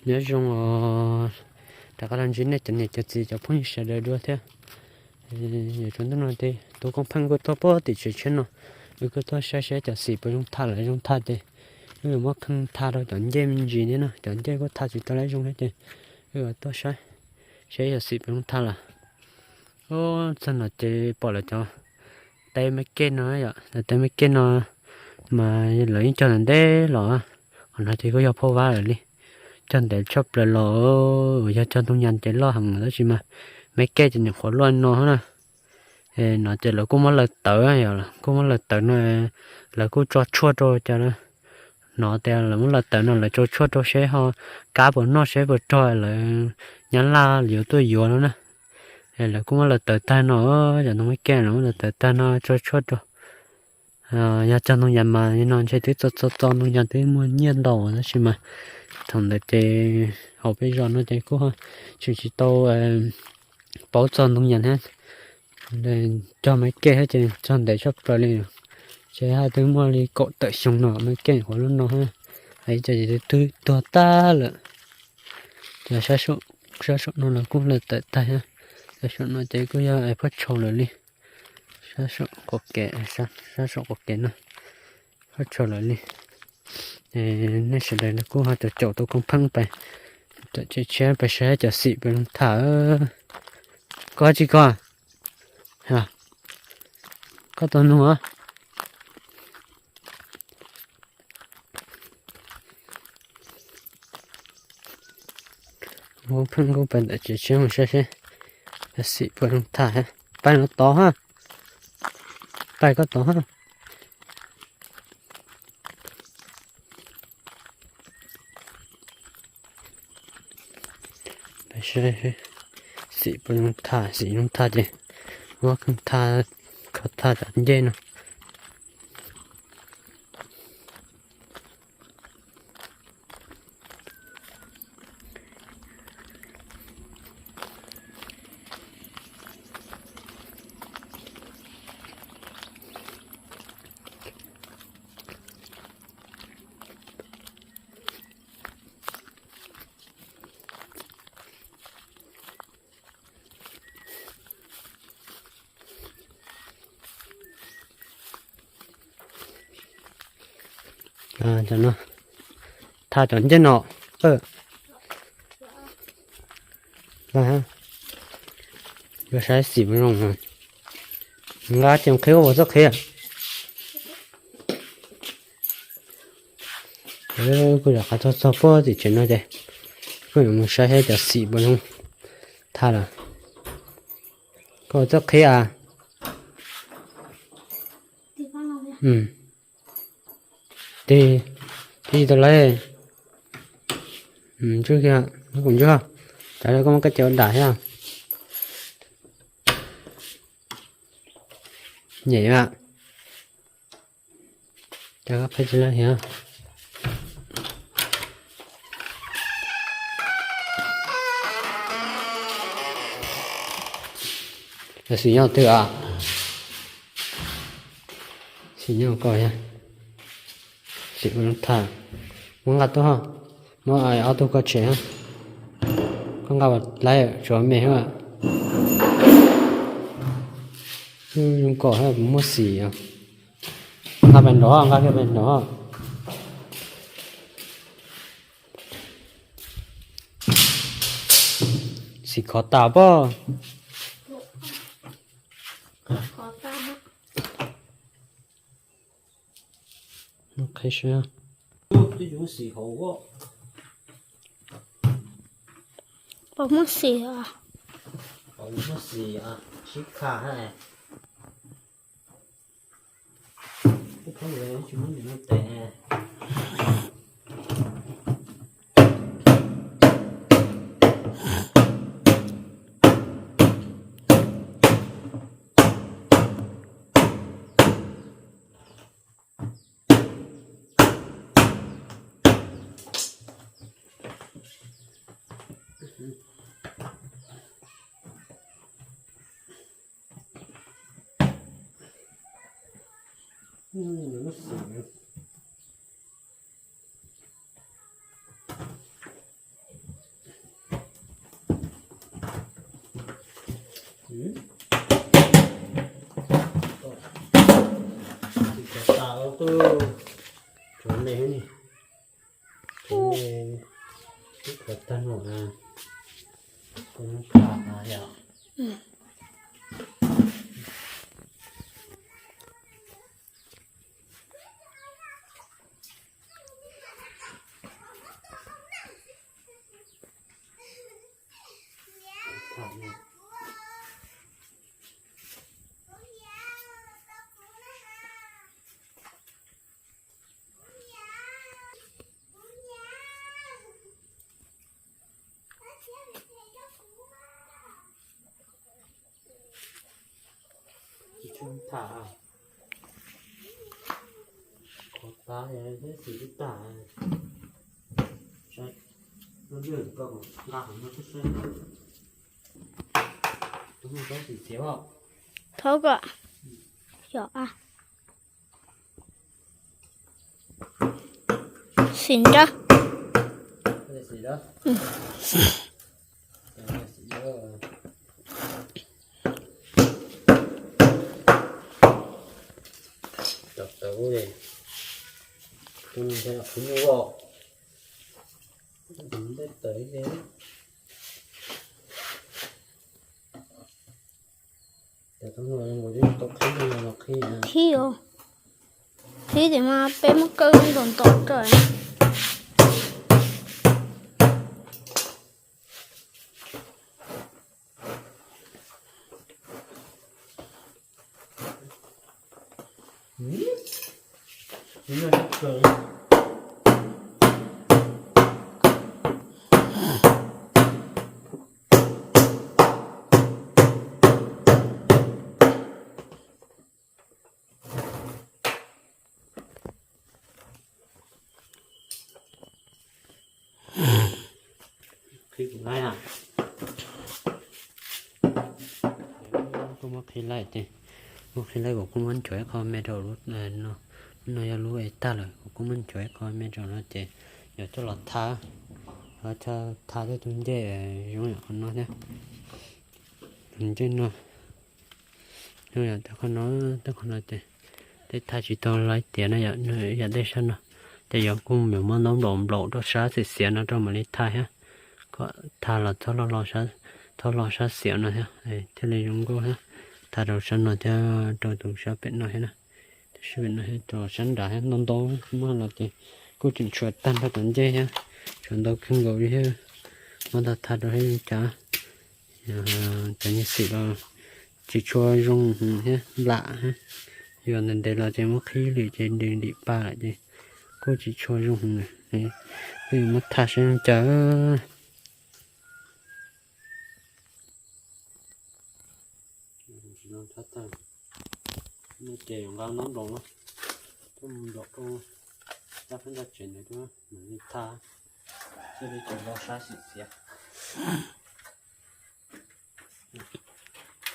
Nyob zoo os, rov qab los ntsib nej cov niam cov txiv cov phooj ywg sawv daws dua thiab. Yuav tsaus ntuj no ces tus koob pheej kuj tuaj puag tim tsev tshiab no, wb kuj tuaj saib seb cov xim puas zoo tha lawm, zoo tha ces wb yuav muab kheej tha rau cov ncej me ntsis thiab no, cov ncej kuj tha tsis tau lawm zoo thiab ces wb yuav tuaj saib seb cov xim puas zoo tha lawm. Ub, txog no ces pom lawv cov teb me kej no yom, cov teb me kej no mas lawv yeej cog ntawm ntej los, qhov no ces kuj yog phauj vab lawm li. Cog ntev tshaj plaws los, yog cog ntoo nyas ces loj heev tab sis mas me kej ces nyuam qhuav luaj no na. No ces lawv kuj muab laws tawv, yog kuj muab laws tawv no, lawv kuj tso tshuaj rau cov, hnov tias lawv muab laws tawv no lawv tso tshuaj rau seb ho kab puas noj seb puas rog lawv nyab laj yuav tuaj yuav no na. Lawv kuj muab laws tawv tag no, cov ntoo me kej lawv muab laws tawv tag no tso tshuaj rau. Yog cog ntoo nyas mas no ntshe twb txo txo txo ntoo nyas twb muaj nyiaj ntau tab sis mas thaum ntawd ces hauv peb zos no ces kuj tseem tsis tau paub txog ntoo nyas thiab. Cog me kej thiab ces cog ntev tshaj plaws li. Ces haj twb muaj li kaum tawm xyoo no me kej qhuav lub no thiab. Hais ib co ces twb tuag tag lawm. Ces sab saum no los kuj laws tawv tag thiab. Sab saum no ces kuj yog phaj tshau lawm li. Sab saum qaum kev, sab saum qaum kev no phaj tshau lawm li. Nej sawv daws kuj ho caum caum tus koob pheej pais, caum tsev tshiab pais saib cov xim puas zoo tham. Koj tsis koj, koj tau nug. Ua pheej kuj pais ntawm tsev tshiab mus saib seb xim puas zoo tham. Pais no tod ha, pais koj tod ha. Xim puas zoo tham, xim zoo tham ces muab kheej tham, kho tham cov ncej no. Tham cov ncej no. Yuav saib xim puas zoo. Nqa ces qhib, koj puas txawj qhib? Kuv rov qab txog txog puag tim tsev no ces kuj yuav mus saib saib cov xim puas zoo tham lawm. Koj puas txawj qhib a? Tig, tig tau lawm. Ntsuj kiag, kuv ntsuj. Cov koj muab koj cov dam thiab. Nyem a. Cov koj qhib tsis lawm thiab. Xim nyob twg a? Xim nyob ko thiab. Xim puas zoo tham. Muab nqa tuaj, muab ob tug koj tshem. Koj nqa lawm tsuav me thiab. Zoo kom muaj xim. Nqa pais nrov, nqa kiag pais nrov. Xim khov tas pob. Qhib seb. Puas muaj xim os? Tsis tas tag, tsuav me ne, tsuav me, ib qho tag no, kuv muab tham yom. Tham, qhov tas thiab xim twb tag, saib lub ywg koj nqa qhov no twb saib, tus mus rau xim xiav os. Thov kom, yog a, xim nrab, xim nrab. Tau tau, tus no nthe los kuv nyuj os, tus ntej tawv ib Qhib os. Qhib tias mas peb muab kawb ntaus ntaus rau. Kuv muab qhib laij ces, muab qhib laij kuv kuj muab nchuav ib qho me rau lub no, yog lub es tag lawm kuv kuj muab nchuav ib qho me rau no ces yuav coj los tha, tha tej tus ncej zoo yam qhov no thiab. Tus ncej no, no yog tej qhov no, tej qhov no ces tej tha tsis tau laiv tiav no yom, yam tej sab no ces yuav kuj yuav muab ntaub nplaum nplaum rau sab xiav xiav no rau mam li tha thiab. Kom tha los txhob lo, txhob lo sab xiav no thiab thiaj li zoo nkauj thiab. Tha rau sab no thiab rau tus sab pem no thiab na. Tus sab pem no thiab rau sab nrad thiab ntau ntau, muab los ces kuj tseem tshuav tag nrho cov ncej thiab, tshuav ntau kawg nkaus li thiab. Muab tag tha rau thiab cas, cov ncej xim los tsis tshua zoo thiab, nplam thiab. Yog ntev ntev los ces muab qhib lwm ces ntim ntim pa lawm ces kuj tsis tshua zoo lawm. Peb yuav muab tha saib cas. Ces yuav nqa ntaub nplaum no tuaj mus nraum rau sab phab ntsa tsev ntawd tuaj mam li tha, thiaj li tsis lo sab xim xiav.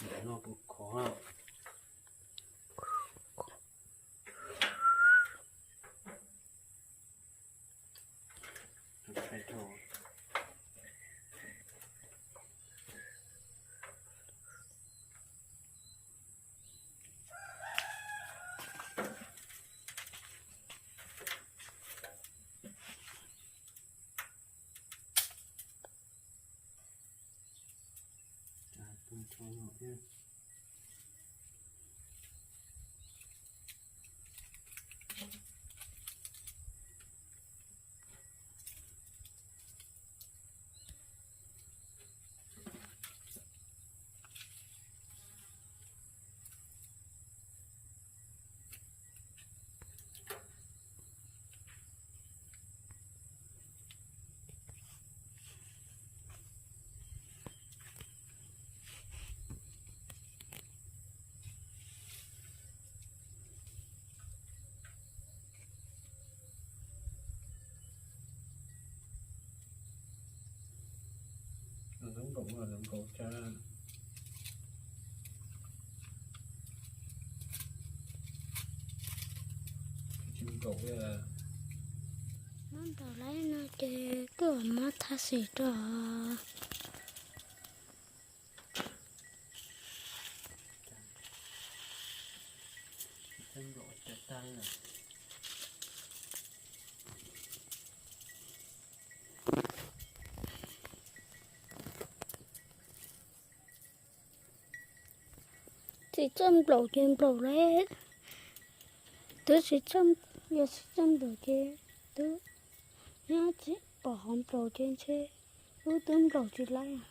Ntawm no kuv khov. Muab ntaus lawm no ces kuj muab tha xim rau. tag li lawm. Tsis txawj nplaum ces nplaum li. Twb tsis txawj, yog tsis txawj nplaum ces twb, nyob tsis pom qhov nplaum ces ntshe wb twb nplaum tsis laib.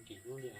Nkim hnub li.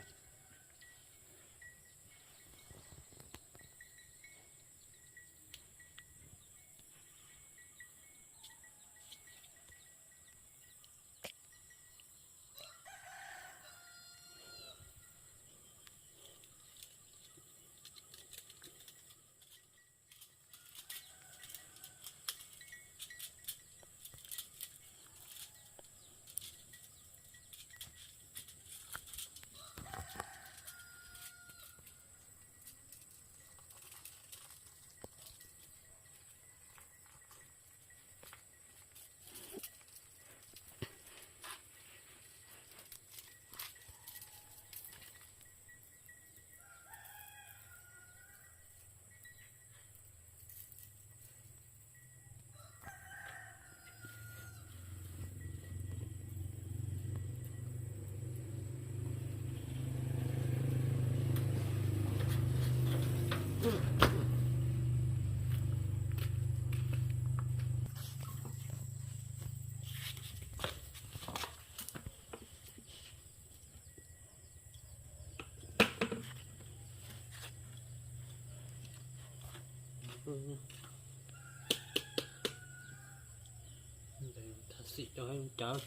Thaj xim rau cawv.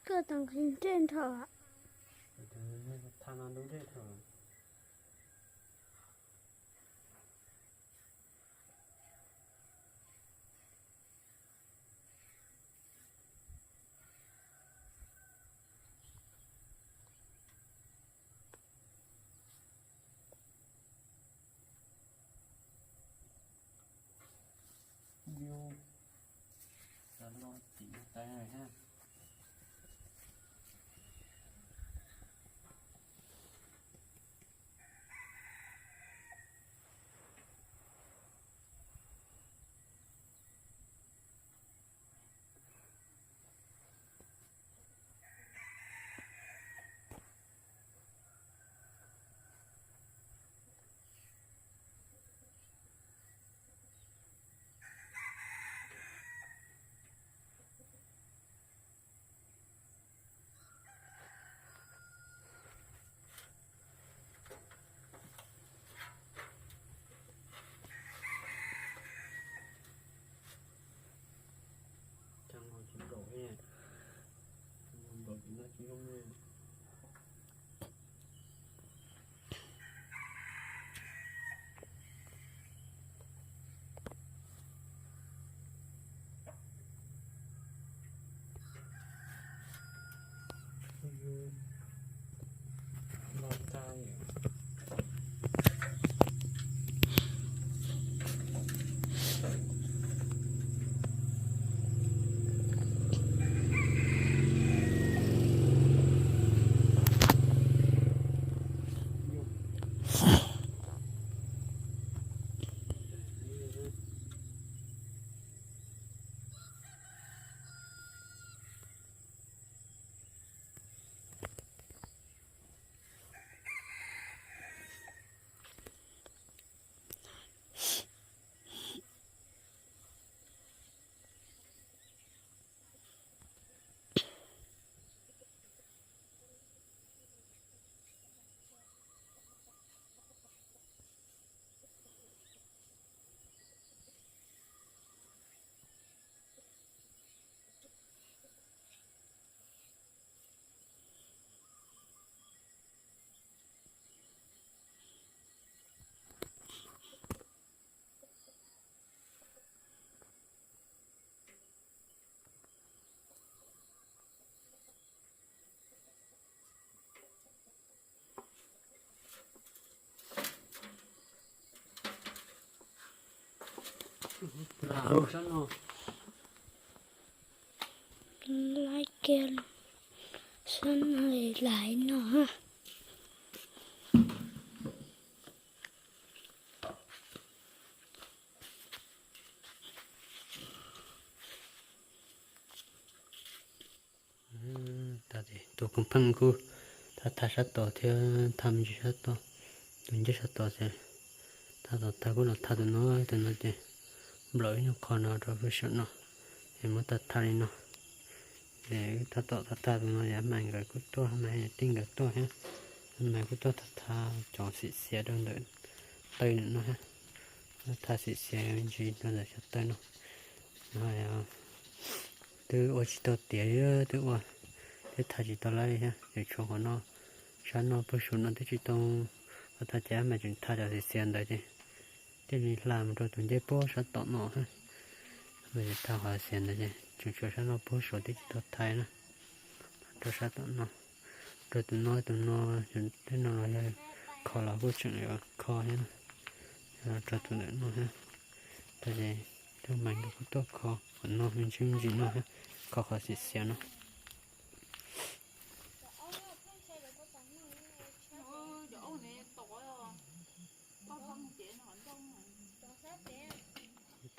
Koj tau nqhis ntsej nrho. Tha no ntub ntsej nrho. Yus, cov no tim tais ha. Cov no tsis nplaum li, nplaum ces noj tsis zoo li. Los tag yom. Laib kiag sab no, laib no. Tus koom pheej kuj thaj thaj sab tod thiab, thaj me ntsis sab tod, tus ncej sab tod xwb. Thaj tod tag kuj los thaj tus no, tus no ces nplaum ib nyuag qho no rau pem saum no, es muab thaj thaj li no. Es wb thaj tom thaj thaj tus no, yog mas nkawd kuj tuaj, mas tij nkawd tuaj thiab, mas kuj tuaj thaj thaj cov xim xiav rau ntawm taw ntawm no thiab, thaj xim xiav me ntsis rau ntawm cov taw no. Twb ua tsis tau tiav li, twb ua, twb thaj tsis tau lawm li thiab. Ces tshuav qhov no, sab no puag saum no twb tsis tau ua thaj, ces mas tseem thaj cov xim xiav ntawd ces thiaj li hla mus rau tus ncej puag sab tom no thiab. Mas tseem thaj qhov xiav ntawd ces tseem tshuav sab no puag saum twb tsis tau thaj na, rau sab tom no. Rau tus no, tus no, tej no los yog kho los kuj tseem yuav kho thiab na. Rau tus ntawm no thiab, tab sis tus mas nkawd kuj tuaj kho qhov no me ntsis me ntsis no thiab, kho qhov xim xiav no.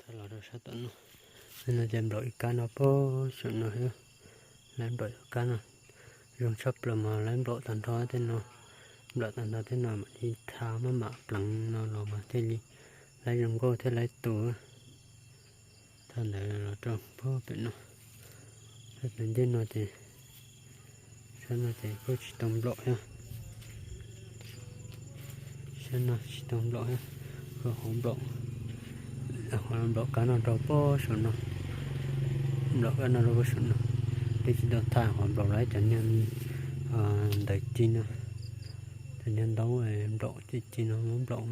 Thaj los rau sab tom no, no ces nplaum ib kab no puag saum no thiab, lawv nplaum ib kab no. Zoo tshaj plaws mas lawv nplaum tag nrho tej no, nplaum tag nrho tej no mam li thaj maj mam pleev no los mas thiaj li lawv zoo nkauj thiab lawv tus. Thaj ntawd los rau puag pem no, thaj tus ncej no ces, sab no ces kuj tsis tau nplaum thiab. Sab no tsis tau nplaum thiab, hauv nplaum, hauv nplaum kab no rau puag saum no, nplaum kab no rau puag saum no, twb tsis tau thaj, hauv nplaum lawv cov niag ntawd ci no, cov niag ntaub nplaum ci ci no muab nplaum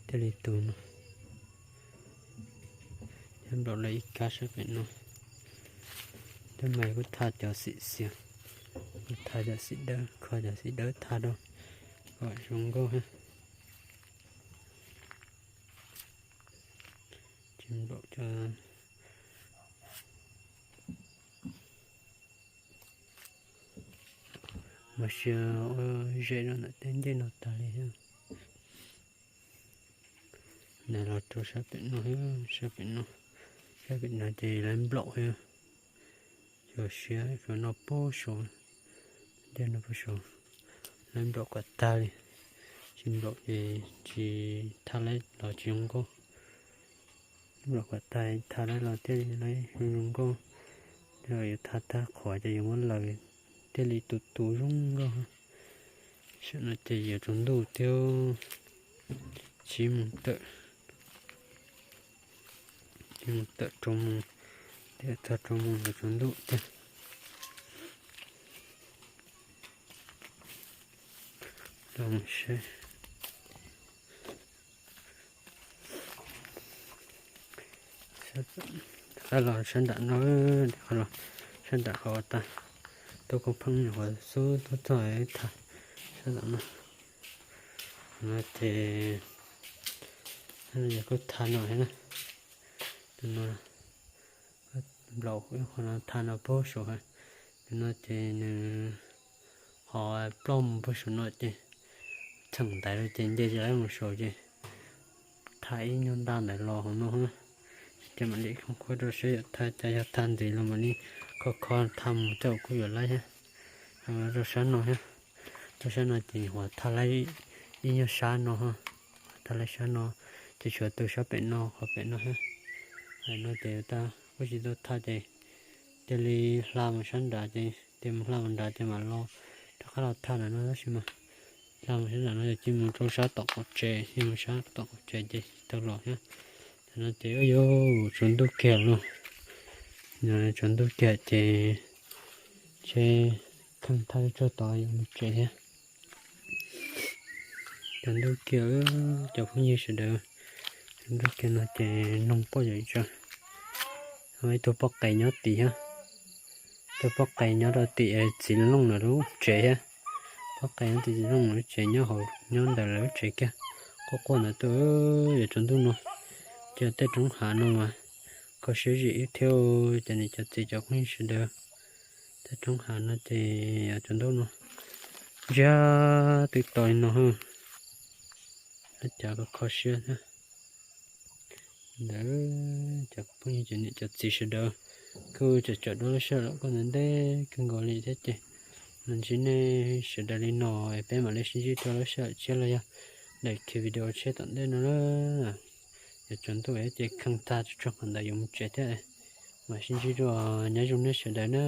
thiaj li tus no. Thiab nplaum lawv ib kab sab pem no. Thiab mas kuj thaj cov xim xiav, kuj thaj cov xim dawb, kho cov xim dawb thaj rau kom zoo nkauj thiab. Ces nplaum cov mas sia ua zem rau ntawm tej ncej no tag li thiab. Ntawd los rau sab pem no, sab pem no, sab pem no ces lawv nplaum thiab. Cov siab cov no puag saud, ncej no puag saud, lawv nplaum kom tag li. Tsis nplaum ces tsis thaj lawv los tsis zoo nkauj. Nplaum kom tag thaj lawv los thiaj li zoo nkauj. Yog yuav thaj tag qhuav ces yuav muab laws thiaj li tus tus zoo nkauj. Saum no ces yuav tsaus ntuj thiab, tsib moos tawm, tsib moos tawm rau moos, thiab txog rau moos yuav tsaus ntuj thiab. Los seb. Rov qab los sab nram no, rov qab los sab nram qhov uas tag, tub koob pheej nyuam qhuav xub tuaj txog thaj sab nram no. No ces yog kuj thaj no thiab na. Tus no nplaum qhov no thaj no puag saud, tus no ces nws qhov ploj mus puag saum no ces txheem ntaiv rau ces nce tsis laib mus saud ces thaj ib nyuag ntaj ntawd los hauv no. Ces mam li khob khuab rau seb yuav thaj cas, yog thaj ntxiv los mam li khob khob thaj mus coj kuj yuav laib thiab. Rau sab no thiab, rau sab no ces nyuam qhuav thaj laib ib nyuag sab no, thaj laib sab no, ces tshuav tus sab pem no qhov pem no thiab. No ces tag kuj tsis tau thaj ces cia li hla mus sab nrad ces, ces mus hla mus nrad ces mam los rov qab los thaj ntawm no tab sis mas hla mus sab nrad no ces cia mus rau sab tom qaum tsev, cia mus sab tom qaum tsev ces tsis tau los thiab. Tam no ces yuav tsaus ntuj kiag los, tsaus ntuj kiag ces seb kheej thaj tsawg tod yuav mus tsev thiab. Tsaus ntuj kiag cov phooj ywg sawv daws, tsaus ntuj kiag no ces noog poj yawm tsaw, ib tug poj qe nyob tid thiab. Tus poj qe nyob rau tim txiv looj lawv lub tsev thiab. Poj qe nyob tim txiv looj lawv lub tsev, nyob hauv, nyob ntawm lawv lub tsev kiag, quaj quaj ntawd tuaj. Yuav tsaus ntuj no, Cov tej roob hav no mas kho siab zim ib thiab, cov niam cov txiv cov phooj ywg sawv daws. Tej roob hav no ces yuav cov ntuj no ntsiag twb to li no, cov kho siab thiab. Ntawd cov phooj ywg cov niam cov txiv sawv daws, kuj tseem tseem dua lub sij hawm los kuj ntev ntev kawg nkaus li thiab ces los ntsib nej sawv daws li no, peb mam li sib ntsib rau lub sij hawm tshiab los yog daim video tshiab tom ntej no na. Yuav tsaus ntuj ces kheej tag tsuag tsuag qhov ntawd yuav mus tsev thiab, mam sib ntsib dua, nyob zoo nej sawv daws na.